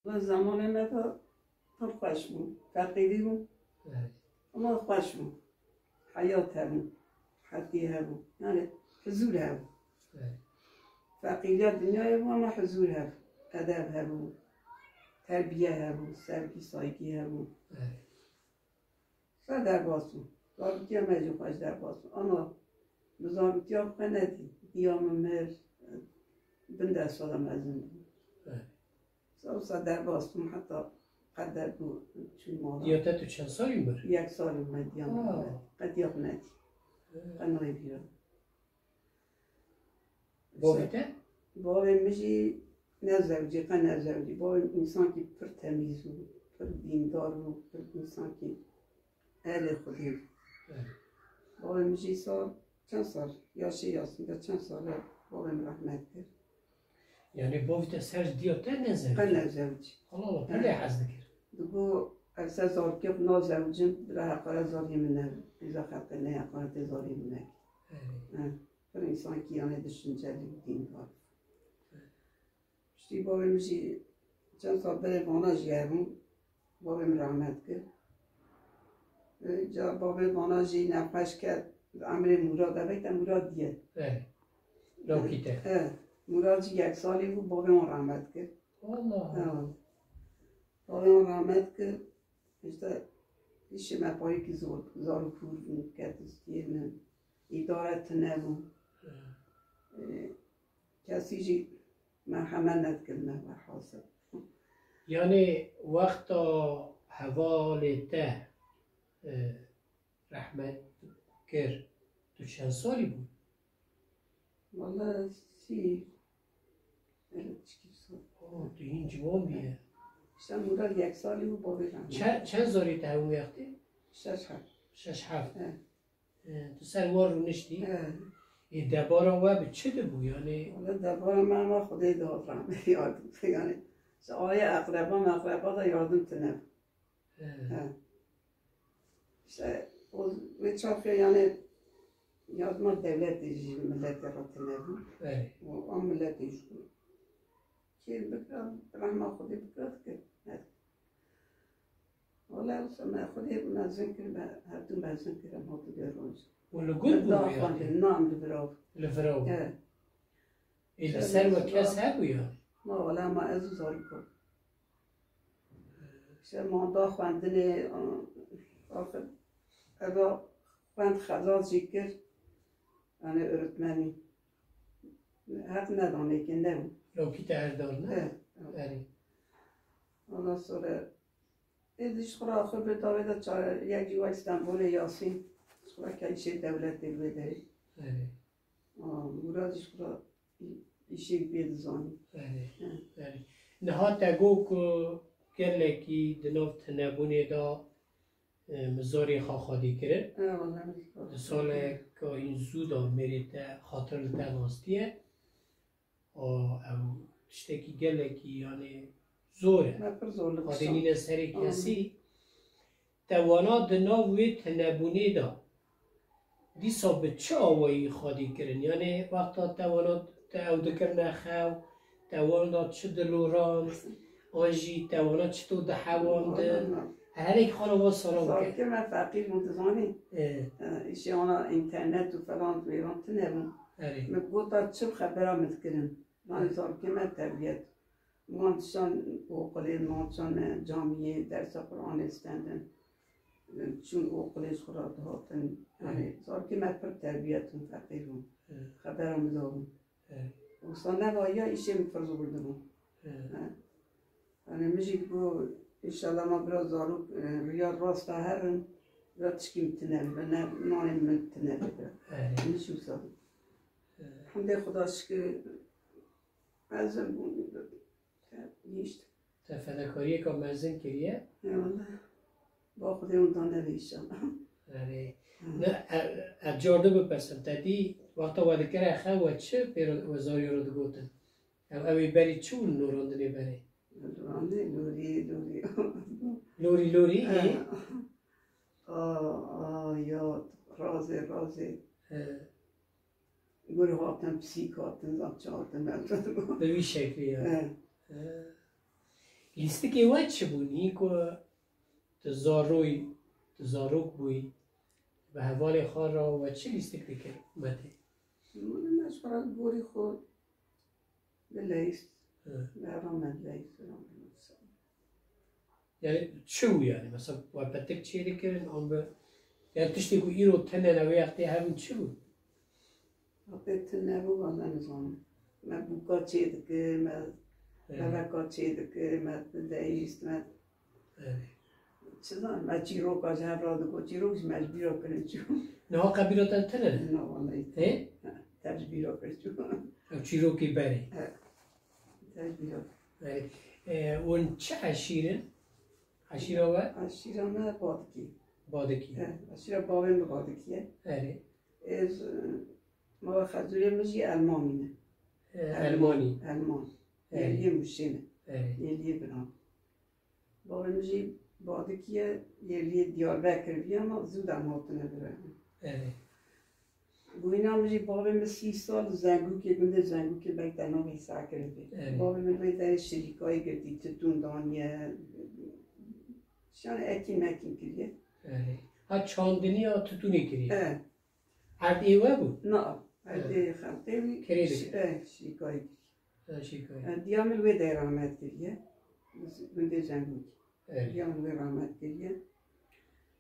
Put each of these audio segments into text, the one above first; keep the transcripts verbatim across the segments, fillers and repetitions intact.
Wala zemanê me de pir xweş bû. Feqîrî bû. Evet. Ama xweş bû. Heyat hebû. Hetî hebû. Yani huzur hebû. Evet. Feqîriya dinyayê bû ama huzur hebû. Edeb hebû. Terbiye hebû. Sevgi, saygı hebû. Evet. Wisa derbas bû. Zaroktiya me jî xweş derbas bû. Ama bi zaroktiya xwe nedî. Diya min mir, bin deh sala mezin bû. Evet. Wisa, wisa derbas bûm heta qeder bû çû mala. Diya te tu çend salî mir? Yek salî me diya min Aa. mir. Qet diya xwe nedî. Evet. Qet nayê bîra. Bavê te? Bavê min jî nezewicî, qe nezewicî. Bavê min însankî pir temîz bû, pir dîndar bû, pir însankî ehlê Xwedê bû. Evet. Bavê min jî sal, çend sal, yaşê Yasîn de çend sal e, bavê min rehmet kir. Yani bavê te ser diya te nezewicî? Qe nezewicî. Allah Allah, pir lê hez dikir. Digo, ez ser zarokê xwe nazewicim, bila heqaret zariyê min nebin. Rêza xelqê ne heqaretê zariyê min nekir. Evet. He. Pir însankî, yanê, düşüncelî û dîndar. Piştî bavê min jî çend sal berê vana jî hebûn. Bavê min rehmet kir. E, ca bavê vana jî nexweş ket. Emrê Murad, eveyte Murad diye. He. Lawkî te. He. Murad jî yek salî bû, bavê wan rehmet kir. Allah. He. Bavê wan rehmet kir. Îşte, îşê me payîkî zor, zar û kûr bûn, ketistiyê min. Îdare tune bû. Ee, kesî jî merhemet nedikir me, velhasil. Yani wexta hevalê te, e, rehmet kir, tu çend salî bû? Wala sî, öyle çikî sor. Oo, tu hîn ciwan bûye. Îşte Murad yek salî bû, bavê rehmet. Çe-, çend zarî te hebûn wextê? Şeş heft. Şeş heft. He. He, tu ser wan rûniştî? He. Ê, debara we bi çi dibû, yani? Wala debara me ama Xwedê dihat rehmet yardim. Yani, işte aye eqreba meqreba da yardim tune bû. He. He. İşte o, wê çaxê yani yardima dewletê jî miletê re tune bû. Belê. O, a miletê jî bû. Kê bikira, rehma Xwedê bikira dikir. He. Wala wisa me Xwedê mezin kir, me hevdû mezin kir, em hatiye roj. Û li gund bû da ya xwendin, na em li vira bû. Li vira bû. He. Ê, li ser we kes hebû ya? Ma wala ma ez û zarok bû. Îşte manda xwendinê, axir eva xwend xelas jî kir, yani öğretmenî. Heq nedanê ke nebû. Lawkî te her dal ne? He. Erê. Ondan sonra ê dî ji xwe re axir bi dawê de ça-, yek jî wa Stenbolê Yasîn. Ji xwe re ke îşê dewletê wê derê. Erê. Aa, Murad jî xwe re î-, îşê pê dizanî. Erê, Hı. erê. Niha te got ku gelekî di nav tinebûnê de, e, mizorê xwe xwedî kirin. E, wala. Di saleka hîn zû de mêrê te xatir li te nastiye. A, ew tiştekî gelekî, yanê zor e. Me pir zorlik Xwedê dişan. nîne serê Amin. kesî. Te wana di nav wê tinebûnê de dîsa bi çi awayî xwedî kirin? Yanê wexta te wana te ew dikirine xew, te wana da çi dilorand, an jî te wana çito dihewandin? Herek xwe re wan sala bike. Zarokê me feqîr bûn, dizanî? Ê. E, îşê wana înternet û felan mêvan tune bûn. Erê. Min gota çi bi xebera min dikirin. Yanî zarokê me terbiyet. Wan dişan oqilê, wan çan camiyê, dersa Qur'anê stendin. Çûn oqilê ji xwe re dihatin. Yanî Hı. zarokê me pir terbiyet bûn, feqîr bûn. Hı. Xebera min dabûn. Hı. Wisa nevahiya îşê min pir zor dibûn. Hı. Hı. Yanî min jî digot, înşallah ma bira zarok, e, riya rasta herin, bira tişkî min tune bibe, ne nanê min tune bibe. Hı. Min jî wisa. Hı. Hemdê Xuda şikir, Mezin bûn, te gihîşt. Te fedakariyeka mezin kiriye. Eyvallah. Ba Xwedê hûn da nebe înşallah. Erê. Hı. Ne, e, e, carde bipirsim, te dî wexta we dikire xew, we çi pê re, we zarî re digotin? Ew, ew ê berî çi bûn norandinê berê? Norandê, lorî, lorî. Lorî, lorî, ê? He. A, a, ya, razê, razê. He. Gur hatin, pisîk hatin, zaf çi hatin, ev Bi wî şeklî ya. He. He. Lîstikê we çi bûn? Hîn ku tu zaroyî, tu zarok bûyî, bi hevalê xwe re we çi lîstik dikir, Metê? Min ji xwe re gorî xwe dileyîst. Hi. Bi heval me dileyîst. Yani çi bû yani? Mesela we petik çê dikirin, an bi, yani tiştê ku îro tune ne wê wextê hebin çi bû? Wextê tune bû, valla nizanim. Me bûka çê dikir, me Evet. bebeka çê dikir, me dileyîst, me Evet. çi zanim, me çîroka ji hev re digot, çîrok jî me ji bîra kirin çû. Niha qe bîra te tune ne? Na, vallahi. Ê? Tev ji bîra kirin çû. Ew çîrokê berê. Evet. Tev ji bîra. Berê. E, hûn çi eşîr in? Eşîra we? Eşîra me Badikî. Badikî. Evet, eşîra bavê min Badikî ye. Erê. Ez, e, mala xezûrê min jî Elmanî ne. E, Elmanî. Elman. Erê. Yêliyê Mûşê ne. Erê. Yêliyê Biran. Bavê min jî Badikî ye, yêliyê Diyarbekir bî, ama zû dem hatine vir. Erê. Bûyîna min jî bavê min sî sal li Zengûkê, gundê Zengûkê, belk te navê Îsa kiribê. Erê. Bavê min wê derê şirîkayê girtî, titûn daniye, şan ekîn mekîn kiriye. Erê. Ha çandiniya titûnê kiriye? E. Erdê we bû? Na, erdê xelkê wî Kirê şi-, dikir. E, şirîkayê kiriye. E, şirîkayê. E, diya min wê derê rahmet kiriye. Gundê Zengûkê. Erê. Diya min wê rahmet kiriye.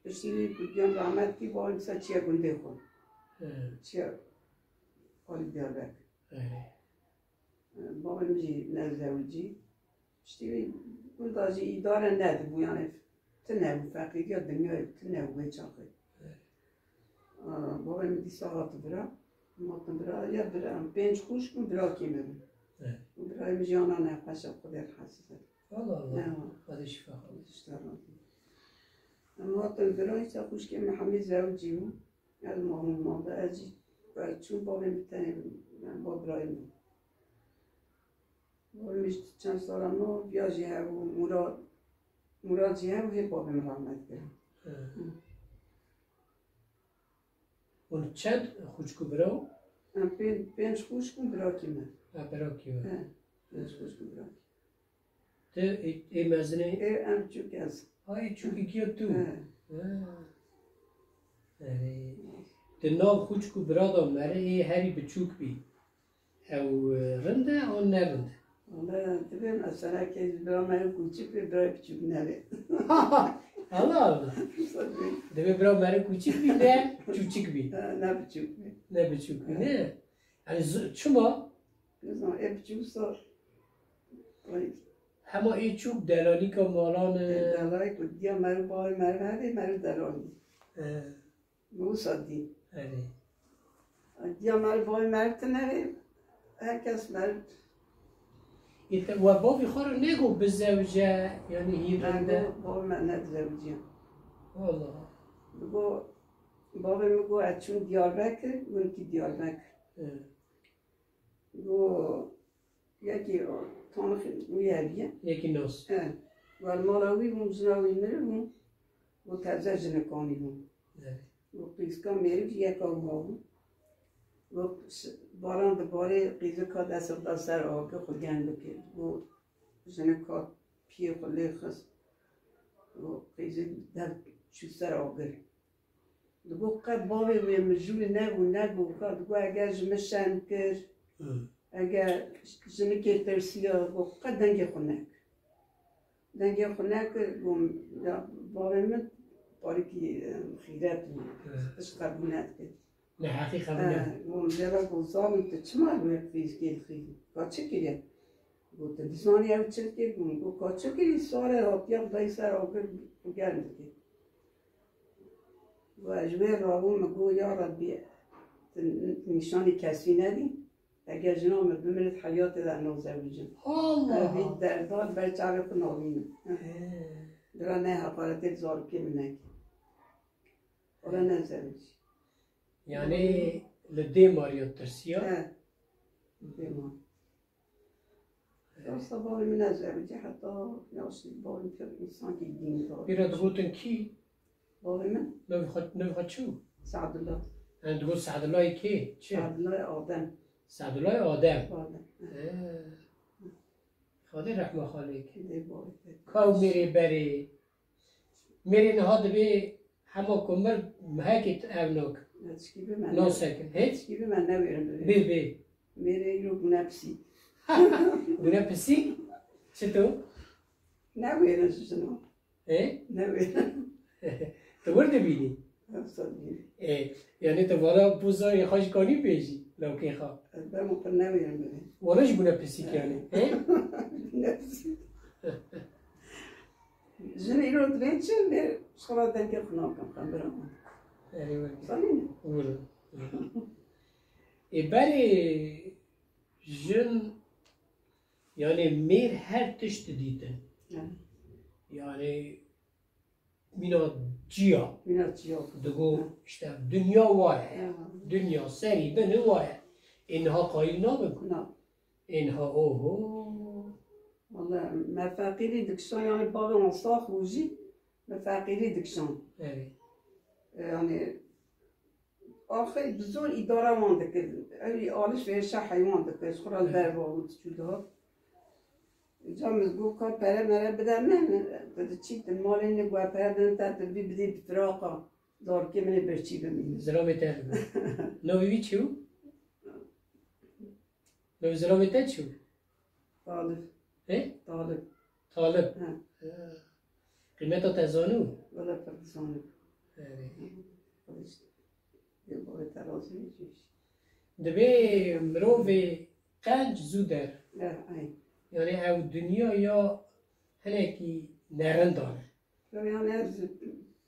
Piştî wî ku diya min rahmet kir, bavê min ser çiye gundê xwe. He. Çiye alî Diyarbekir. Erê. Bavê min jî nezewicî. Piştî wî gunda jî îdare nedibû, yani tune bû, feqîriya dinyayê tune bû wê çaxê. Erê. Aa, bavê min dîsa hat vira. Min hatin vira, ya vira, em pênc xwişk û birakê me bûn. Erê. Û birayê min jî ana nexweş e, Xwedê rehmet. Allah Allah. Ya. Xwedê şifa xwe bide. Em hatin vira, îsa xwişkê min hemî zewicî bûn. Ez mamû manda, ez jî, ez çûm bavê min tenê bû, yani ba birayê min. Bavê min jî çend sala min viya jî hebû, Murad, Murad jî hebû, hê bavê min rahmet kir. He. Hı. Hûn çend xwişk û bira? Em pê-, pênc xwişk û birakî me. Ha, birakî we. He, pênc xwişk û birakî. Ti ê, ê mezin e? Ê, em çûk ez. Ha, ê çûkî giya tu. He. Ha. Erê. Di nav xwişk û bira de mere ê herî biçûk bî. Ew, e, rind e an ne rind e? Wala, divê mesela ke bira mere kûçik bê, bira biçûk nebe. Allah Allah. Divê bira mere kûçik bî, ne çûçik bî. Ha, ne biçûk bî. Ne biçûk bî, ne? Yani z-, çima? Nizanim, ê biçûk sor. Ay. Hema ê çûk delalîka malan e. Ê delalî ku diya meriv bavê meriv hebe, meriv delalî. He. Min wisa dî. Erê. Diya meriv bavê meriv tune be, her kes meriv. Ê te, we bavê xwe re negot bizewice, yani hîn rinde? Bavê me nedizewiciye. Wala. Digot, bavê min got, ez çûm Diyarbekir, gundkî Diyarbekir. He. Got, yekî tanixê wî heviye. Yekî nas. E, got, mala wî bûm, jina wî miriv bû. Got, tevze jinik anî bû. Evet. Got, qîzka mêrî jî yeka wiha bû. Got, ş-, baran dibarê, qîzik hat destê xwe da ser agir, xwe germ bike. Got, jinik hat piyê xwe lê xist. Got, qîzik dev çû ser agir. Digot, qet bavê wê mijûlî nebû, nebû. Ka digot, eger ji min şerm kir, Hı. eger jinikê tirsiya, got, qet dengê xwe nekir. Dengê xwe nekir, got, ya bavê min parikî, e, xîret bû. Hı. Tişt qebûl nedikir. Neheqî qebûl E, nedikir. Got, zêra got, zalim tu çima li wê qîzkê dixîzî? Ka çi kiriye? Got, tu dizanî ew çi dikir? Got, ka çi kirî? Sare hatiye dayî ser agir û germ dikir. Got, ez ji wê rabûm, min got, ya Rebbî, tu nîşanî kesî nedî. Eger jina min bimire di heyatê de nazewicim. Allah! Ev vî derda li ber çavê xwe nabînim. He. Bira ne heqaretê li zarokê min nekî. Wala nezewicî. Yani li dê mariya tirsiya? He. Dê mar. Rasta bavê min ez evicî heta yaşlî bavê min pir însankî dîndar. Pîra digotin kî? Bavê min? Navê xwe, navê xwe çi bû? Sadullah. Yani digot Sadullayê kê? Çi? Sadullayê Adem. Sadullayê Adem. Adem. He. Xwedê rehma xalê ke. Dê bavê te. Ka û mêrê berê. Mêrê niha dibê hema ku mir mehekê tu ev nak. Tişkî bi me ne. Nasekin. He? Tişkî bi me newêrin bibê. Bê, bê. Mêrê îro bûne pisî. Bûne pisî? Çito? Newêrin ji jina. Ê? Newê. Tu wir dibînî? Ev sed bînî. Ê, yanî tu vana bû zarê xwe ji kanî bêjî, lawkê xwe. Ez bemo pir newêrim bibê. Wana jî bûne pisîk yanî, ê? Bûne pisîk. Jin îro dibên çi, lê ji xwe re dengê xwe nakim, xem bira min. Erê, wir. Zanî ne? Wir. Ê, berê jin Yanî mêr her tişt didîtin. Evet. Yanî mîna çiya. Mîna çiya. Digo, evet, işte dinya wa ye. Evet. Dinya serî binî wa ye. Ê niha qayîl nabin ku. Na. Ê niha oho. Wala me feqîrî dikişan, yanî bavê wan sax bû jî me feqîrî dikişan. Evet. E, yanî Axir bi zor îdara wan dikir. Ew ê alişverişa heywan dikir. Ji xwe re li ber bavû diçû dihat. Ca min got ka pere mere bide min. Tu diçî tu malê ne, got pere bidin te, tu vî bidî bi firaqa. Zarokê min ê birçî bimîne. Zilamê te dibe. Navê wî çi bû? Navê zilamê te çi bû? Talib. He? Talib. Talib. He. He. Qîmeta te zanû? Wele pir dizanî. Erê. Xwedê ji, Xwedê te razî be. Dibê mirovê qenc zû der. He, ey. Yanî ew dinya ya hinekî nerindan e. Yanî ez,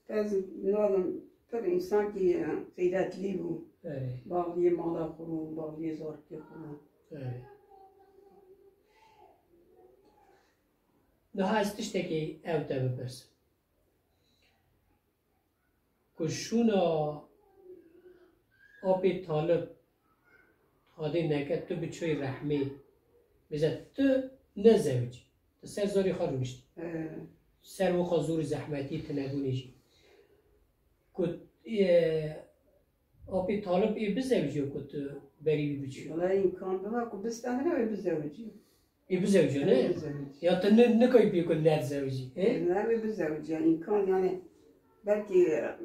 ez nadim pir însankî, e, xîretlî bû. Erê. Baxliyê mala xwe bû, baxliyê zarokê xwe bû. Erê. Niha ez tiştekî ew te bipirsim. Ku şûna apê Talib, Xwedê neke tu biçoyî rehmê, bêje tu nezewicî, tu ser zarê xwe rûniştî. He. Ser wiqa zor û zehmetî tunebûnê jî. Ku, e, apê Talib ê bizewicî ku tu berî wî biçû. Wala îmkan biba ku bistendine wê bizewicî. Ê bizewicî, ne? Ê bizewicî. Ya tu ne, nikayî pê ku nedizewicî, ê? Ne, wê bizewicî, ya îmkan, yanî belkî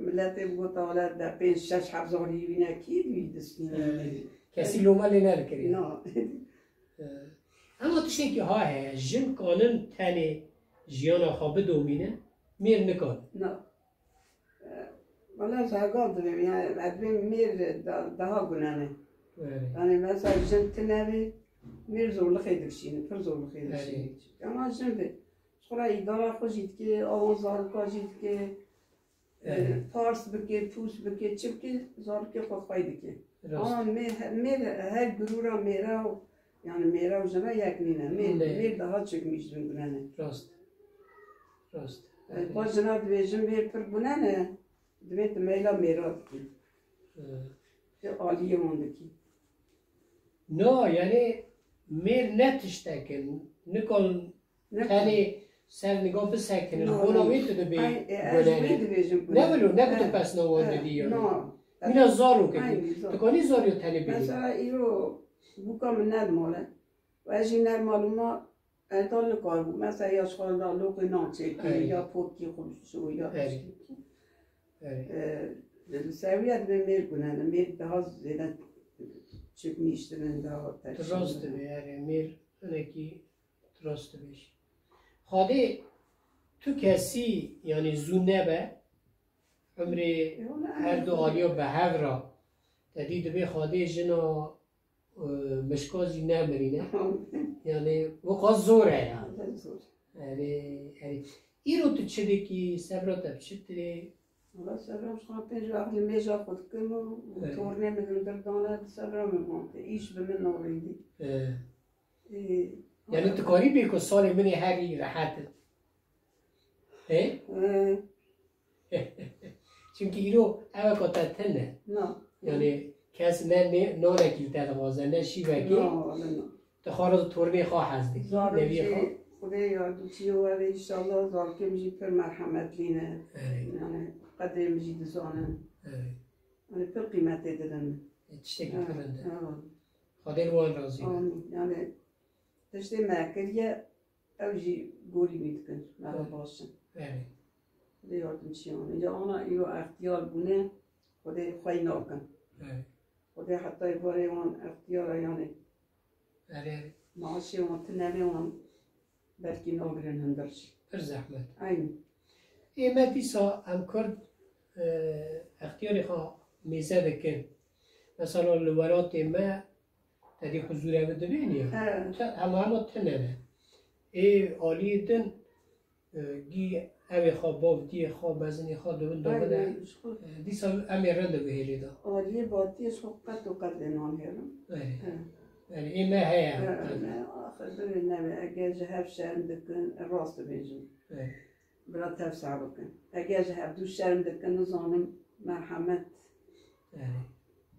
miletê bigota wele de pênc şeş heb zarî wî nekî, wî distînî. Ê, kesî loma lê nedikirî. Na. Ê, ema tiştekî ha heye, jin kanin tenê jiyana xwe bidomînin, mêr nikanin. Na. Wala ez hega dibêm, yani ez dibêm mêr da-, daha gune ne. Evet. Yani mesela jin tune be, mêr zorluxê dikişîne, pir zorluxê dikişîne. Evet. Ama jin be, xwe re îdara xwe jî dike, awan zaroka jî dike, e, evet, pars bike, pûs bike, çi bike, zarokê xwe xwey dike. Rast. Ama mêr, mêr her gurûra mêra û Yani mêra û jina yek nîne. Mêr, lê mêr daha çekmîş din gune ne. Rast. Rast. E, pa jina dibêjin mêr pir gune ne, divê tu meyla mêra dikî. E. Tu aliyê wan dikî. No, yani mêr ne tiştek in, nikon Ne tenê ser niga bisekinin, no, bona no, wê tu dibê, ay, e, ez gulenê. Wê dibêjim ne wilo, ne ku tu, e, pesna wan, e, didî ya. No. Mîna zarokê. Aynî zor. Tu kanî zarî tenê bidî. Mesela îro bûka min ne li mal e. Û ez jî ne li mal û ma erdal nikaribû. Mesela ya ji xwe re loqê nan çêkî, ey, ya potkî xwe bişo, ya, ey, tiştekî. Ey. E, li ser wî ya dibê mêr gune ne. Mêr daha zêde çekmîştir in, daha terşîn. Tu rast dibê, erê, mêr hinekî tu rast dibêjî. Xwedê tu kesî, yanî zû nebe, Umrê her du aliya bi hev re. Te dî dibê Xwedê jina, e, mişka zî nemirîne. Yani wiqa zor e yani. Zor. Yani, yani, îro tu çi dikî, sebra te bi çi tê? Wala sebra ji xwe pênc wextî mêja xwe dikim û, evet, tornê min hundir dane, di sebra min mante. Îş bi min navêndî. Evet. Ee, yani tu karî bê ku salê min ê herî rehet in. He? Ee. Çimkî îro ew eka te tune. Na. Yani kes ne, ne nanekî li te dixwaze, ne şîvekî. Na, wala na. Tu xwe re tornê xwe hez dikî, zarok neviyê jî xwe. Xwedê yardimçiyê we be, înşallah zarokê min jî pir merhemetlî ne. Evet. Yani qedrê min jî dizanin. Evet. Yani pir qîmetê didin. E, tiştekî pir rind e. Evet. Xwedê li wan razî be. Amîn. Yani tiştê me kiriye, Ew jî gorî wî dikin, mera baş in. Belê. Xwedê yardimçiyan. Îca ana îro extiyar bûne, Xwedê xwey nakin. Belê. Xwedê heta êvarê wan extiyara yanê. Erê, erê. Maaşê wan tune be wan belkî nagirin hundir jî. Pir zehmet. Eynî. Ê me dîsa em Kurd, e, extiyarê xwe mêze dikin. Mesela li welatê me te dî huzûr ev dibên ya. He. Te, hema hema tune ne. Ê aliyê din, e, gî evê xwe, bav, diyê xwe, mezinê xwe dibin, dibin. Aynen, ji xwe. E, dîsa em ê rind bihêlê de. Aliyê batiyê ji xwe qet û qet lê nanihêlim. Erê. He. Erê, ê me heye. He, ne, axir binê nebe, eger ji hev şerm dikin, rast dibêjin. Erê. Bila tev sağ bikin. Eger ji hevdû şerm dikin, nizanim merhemet. Erê.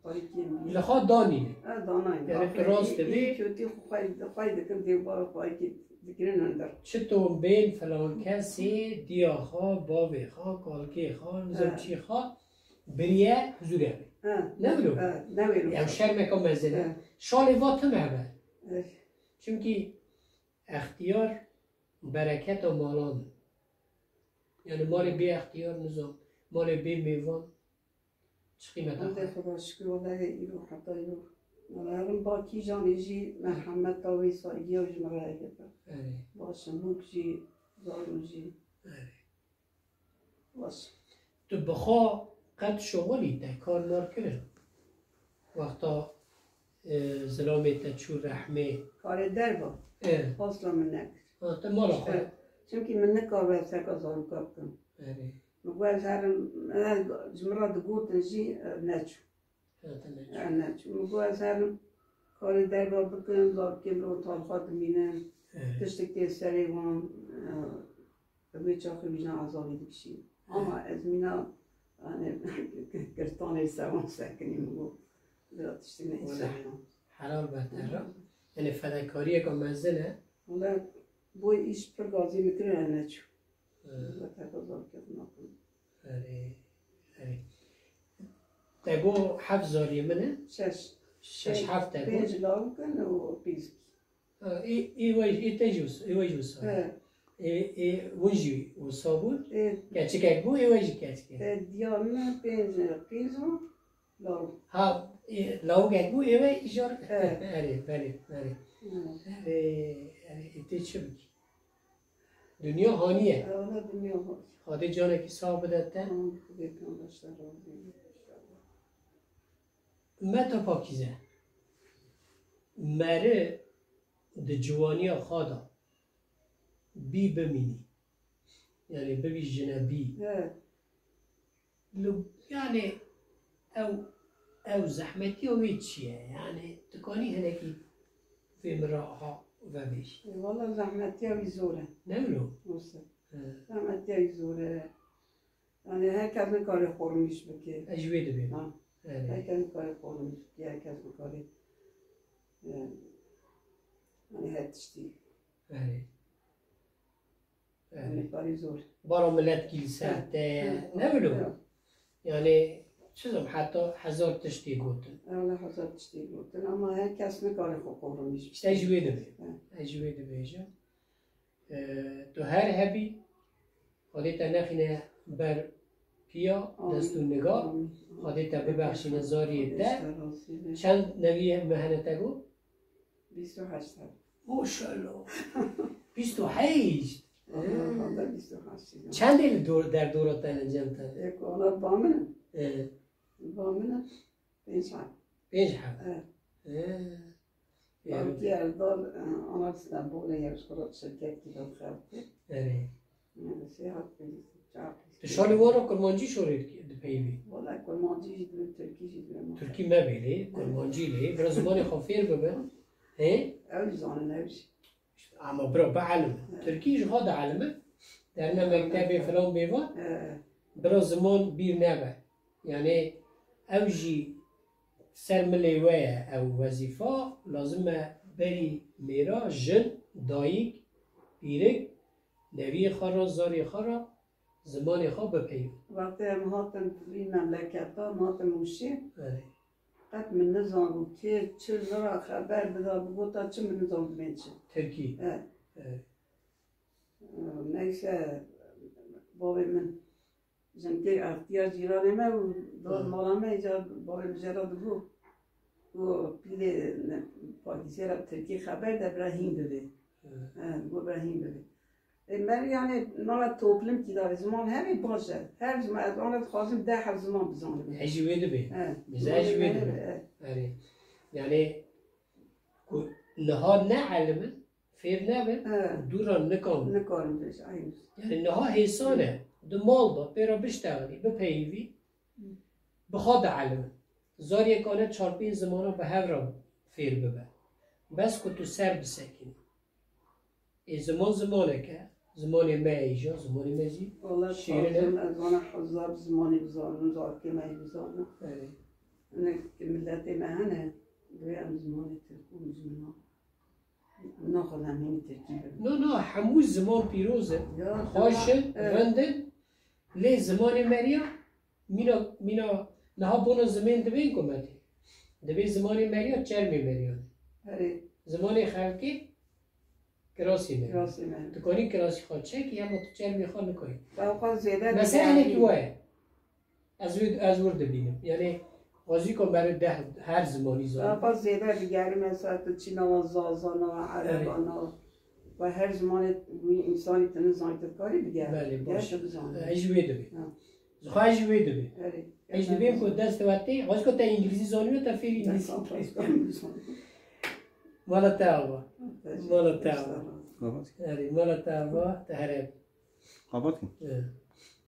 Xwedî kêm bî. Li xwe danîne. E, danayne. Yani tu rast dibî. Î kötî xwe, xwe dikin, dê ba xwe ki dikirin hundir. Çi tom bên filan kesê diya xwe, bavê xwe, kalkê xwe, nizam çî xwe biriye huzûrê bê. Ha. Ne wilo? Ha, ne wilo. Ew şermeka mezin e. Ha. Şalê va tim hebe. Evet. Çimkî extiyar bereketa malan e. Yani malê bê extiyar nizam, malê bê mêvan çi qîmeta xwe. Xwedê xwe şikir, wele îro heta îro. Wele herim ba kîjanê jî merhemeta wê saîgiya ji min re heye. Erê. Baş e, mûk jî, zarok jî. Erê. Baş. Tu bi xwe qet şixulî te kar mar kirin? Wexta, e, zilamê te çû rehmê. Karê derva. E. Asla min nekir. Ha, te mala xwe. E, çimkî min nikar weseka zaroka bikim. Erê. Min got ez herim, e, ji min re digotin jî, e, neçû. Hate neçû. E, neçû. Min got ez herim karê derva bikim, zarokê min otal xwe dimînin. Evet. Tiştek tê serê wan, e, wê çaxê wî jina ezabî dikişî. Evet. Ama ez mîna, yani, girtanê ser wan sekinî min got. Bila tiştî ne însan. Helal be te re. Yani fedakariyeka mezin e. Wele bo îş pir gazî min kirin, ez neçû. Ee. Wele te gazar kir nakim. Erê, erê. Te got heft zariyê min e? Şeş. Şeş, heft te got. Pênc lawik in û qîzikî. Ha, ê, ê we, ê te jî wisa, ê we jî wisa. He. Ê, ê, win jî wisa bûn. Ê. Keçikek bû, ê we jî keçik e. Ê, diya min pênc qîz û lawik. Ha, ê, lawikek bû, ê we îcar. He. Erê, belê, belê. He. Erê, erê, ê tê çi bikî? Dinya haniye. Ew ne dinya haniye. Xwedê canekî sax bide te. Amin. Xwedê pê beşdar bibî. Meta Pakîze, meri di ciwaniya xwe de bî bimînî. Yani bibî jinebî. Evet. Li, yani ew, ew zehmetiya wê çi ye? Yani tu kanî hinekî vê min re aha vebêjî? E, wala zehmetiya wî zor e. Ne wilo? Wisa. He. Zehmetiya wî zor e. Yani her kes nikare xwe rimîş bike. Ez ji wê dibêm. Ha. Erê. Her kes nikare xwe rimîş bike, her kes nikare, e, yani her tiştî. Erê. Erê. Yani parî zor. Bara milet kî li ser te ye. He. Ne wilo? He. Yani çi zim heta hezar tiştê gotin. Wala hezar tiştê gotin ama her kes nikare xwe rimîş bike. İşte ez ji wê dibêm. He. Ez ji wê dibêjim. E, tu her hebî, Xwedê te nexîne ber piya, amin, dest û niga. Amin. Xwedê te bibexşîne zariyê te. Xwedê te razî be. Çend neviyê me hene te got? Bîst û heşt heb. Maşallah. Bîst û heşt. He. Bîst û heşt. Çendê li dor, derdora te ne cem te? Ê, ku ana ba min in. E. Ba min in. Pênc heb. Pênc heb. Evet. He. Bavkî Erdal, e, ana Stenbolê ye, ji xwe re şirketkî de dixebite. Erê. Yani, sê hat pênc, çar pênc. Tu şalê wan re kurmancî şorê dike-, dipeyivî? Wala kurmancî jî dibin, tirkî jî dibin. Tirkî mebê lê, kurmancî lê. Biraz zimanê xwe fêr bibe. He? Ew jî zanin, ew jî. Ama bira, bi elim. He. Tirkî ji xwe de elim e. Derne mektebê filan bêvan. He. Bira ziman bîr nebe. Yani ew jî ser milê we ye ew wezîfa. Lazim e berî mêra, jin, dayik, pîrik, neviyê xwe re, zarê xwe re zimanê xwe bipeyivin. Wextê em hatin vî memleketa, em hatin Mûşê. Erê. Qet min nizanibû kê çi ji re xeber bida, bigota çi, min nizanibû bên çi. Tirkî. E. E. Neyse, bavê min jinkê ev tiya cîranê me û dor mala me, îcar bavê min jê re dibû. Û pîlê ne, padîsê re tirkî xeber de bira hîn bibê. He, digo bira hîn bibê. Ê, merî yanê nava toplum kî davê ziman hemî baş e. Her ziman ez ana dixwazim deh heb ziman bizanim. Ez jî wê dibê. He, Biz ez jî wê dibê. He. Erê. Yani ku niha ne elim in, fêr nebin, He. dû re nikan. Nikarim bêj, aynı. Yani niha hêsan e, di mal de pê re biştexilî, bipeyivî, bi xwe de elim in. Zariyekane çar pênc zimana bi hev re fêr bibe. Bes ku tu ser bisekînî. Ê ziman zimanek e, zimanê me ye îja, zimanê me jî Wala şêrin e. Dixwazim ez vana hezar zimanê bizanim, zarokê me jî bizanin. Erê. Hinek miletê me hene, divê em zimanê tirk û mijmina. Naxwazim hînî tirkî bibin. No, no, hemû ziman pîroz in. Ya, Xweş in, evet. rind in. Lê zimanê meriya, mîna, mîna niha bona zimên divên ku me tê. Divê zimanê meriya çermê meriya. Erê. Zimanê xelkê kirasê meriya. Kirasê meriya. Tu kanî kirasî xwe çekî, hema tu çermê xwe nikayî. Ew qas zêde Mesela digerî. hinekî waye. Ez wê, ez wir dibînim. Yani, xwezî ku merê deh her zimanî zanî. Daha fazla zêde digerim, mesela tu çîna wa, zazana wa, Evet. erebana wa. Ve her zimanê wî însanî tu nizanî tu dikarî digerî. Belê, Ger baş. tu bizanî. Ez ji wê dibê. Ha. Xwe ez ji wê dibê. Erê. Ez ji dibêm ku dest we tê, xwezî ku te îngilîzî zanî, te fêrî îngilîzî. Mala te ava. Mala te ava. Erê, mala te ava, te here. Xebat kî? Evet.